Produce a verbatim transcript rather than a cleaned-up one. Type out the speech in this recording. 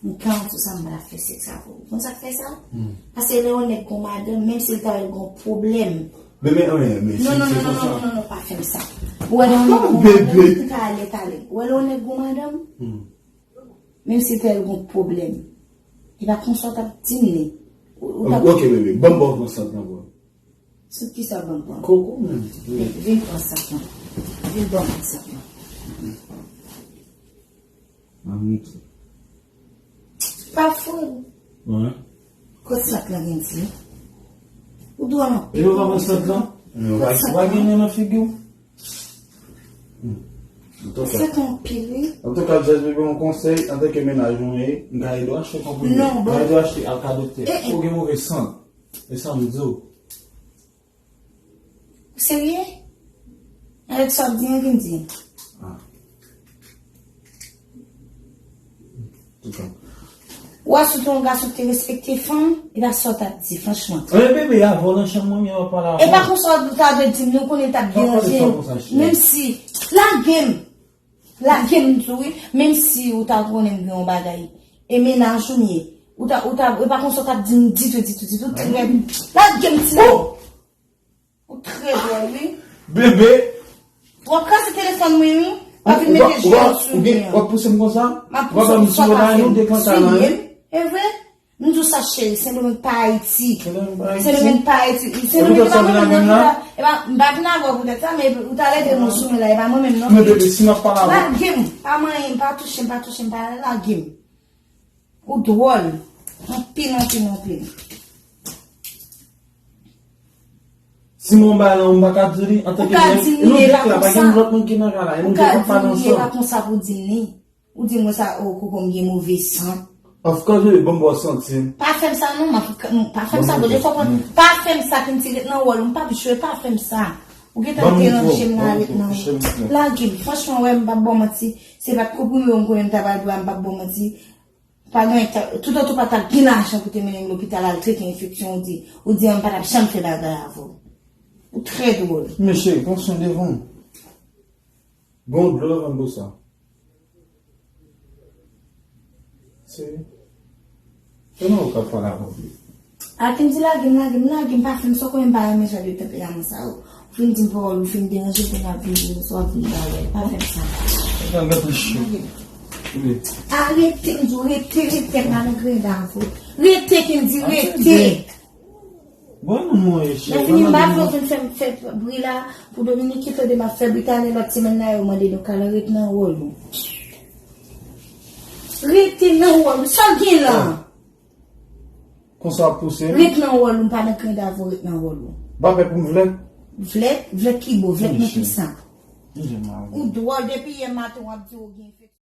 M garanti w sa, m pa t ap fè sèks avè w. Ou konn sa k fè sa? Paske lè yon nèg gon madanm, menm si l ta wè l gon pwoblèm. Men, men, men, men, non, non, non, non, non, non, non, pa fè m sa. Ou wè lè yon nèg gon madanm, ou pa ale pale. Ou wè lè yon nèg gon madanm, menm si l ta wè l gon pwoblèm, e pa konsa w t ap di m li. Ou, ou t ap... Ok, bebe, ban m ba w konsantman pou. Sou kisa w ban m pran? Koko menm. Vin, vin pran sa pran. Vin ban m pran sa pran. Mamit. Pa fou. Wi. Kot sant lan gen di? Ou dwòl anpil. E yo pa pran sant lan? Kot sant lan? Ou pa gen nan figi w? Antouka, sant anpil, wi. Antouka, Jazz, bebe, yon konsèy, antanke mennaj mwen ye, m ka ede w achte konprime. Non, bon. M ka ede w achte al ka doktè. Eh, eh. Ou gen move sant. E sa m di w. Ou serye? Avèk sa w ap di an, vin di. Ah. Toutan. Ou wè si w te yon gason ki te respekte fanm, e pa sa w t ap di, franchman. Anyen bebe, avè w nan chanm mwen, men w ap pale avè w. E pa konsa w ta dwe di m, non, konnen l t ap deranje. Menm si, lage m. Lage m tou, wi. Menm si ou ta konnen m gen yon bagay. E mennaj ou m ye. Ou ta, ou ta, e pa konsa w t ap di m ditou, ditou, ditou. Trè. Lage m, ti. Ou trè dwòl, wi. Bebe. W ap kraze telefòn mwen, wi. W ap vin mete je w sou mwen an. W ap pouse m konsa? M ap pouse w konsa, pa fè m. Sou mwen, wi. E vre? M di w sa, cheri, Sendomeng pa Ayiti. Sendomeng pa Ayiti. Sendomeng pa Ayiti. Sendomeng pa mwen menm, non. E pa, m pa vin avè w poutèt sa, men ou ta leve men w sou mwen la, e pa mwen menm, non. Men bebe, si m ap pale avè w. Lage m, pa manyen m, pa touche m, pa touche m, pa lage m. Ou dwòl. Anpil, anpil, anpil. Si mwen bay lan, mwen pa ka di li, antanke nèg, e nou de la, pa gen lòt moun ki nan kay la, e nou de ap pale ansanm. Ou ka di li, e pa konsa pou di li. Ou di mwen sa, o, koko m gen move sant. Of course, bebe, ban m ba w santi m. Pa fè m sa non, m ap, m, pa fè m sa, bon, fò pran, pa fè m sa, Kendy, ret nan wòl ou, m p ap jwe, pa fè m sa. Ou gentan deranje m la, ret nan wòl. Lage m, franchman, wè, m p ap ba w manti, se pa t konprime w m konnen m ta pral pran, m p ap ba w manti. Pa gen, toutotan w pa t ap gen lajan pou te mennen m lopital al trete enfeksyon, ou di, ou di an m pa t ap janm fè bagay avè w. Ou trè dwòl. Men cheri, pran swen devan w. Gon dlo devan m pou sa. Seri. Kòman ou ka pale avè w? A, Kendy, lage m, lage m, lage m, pa fè m sa, w konnen m pa renmen jan de tanperaman sa yo. Ou fin di m pawòl, ou fin deranje, kounye a w ap vin di m sa, w ap vin bagay. Pa fè m sa. Sa gate cho. Lage m. Wi. Arete, m di w rete, rete, m pa nan grenn avè w. Rete, Kendy, rete. Bon, nou mwen ye, cheri. Lè fini, m pa vle w vin fè, fè bri la pou Dominik ki tande m ap fè bri, talè lòt semèn la, yo mande nou kale, ret nan wòl ou. Rete nan wòl ou. Sa w gen la? Konsa w ap pouse m? Ret nan wòl ou, m pa nan krenn avè w, ret nan wòl ou. M pa fè pou m vlèt? Vlèt? Vlèt ki bò? Vlèt nan ki sa? Ou dwòl, depi yè maten w ap di w gen enfeksyon.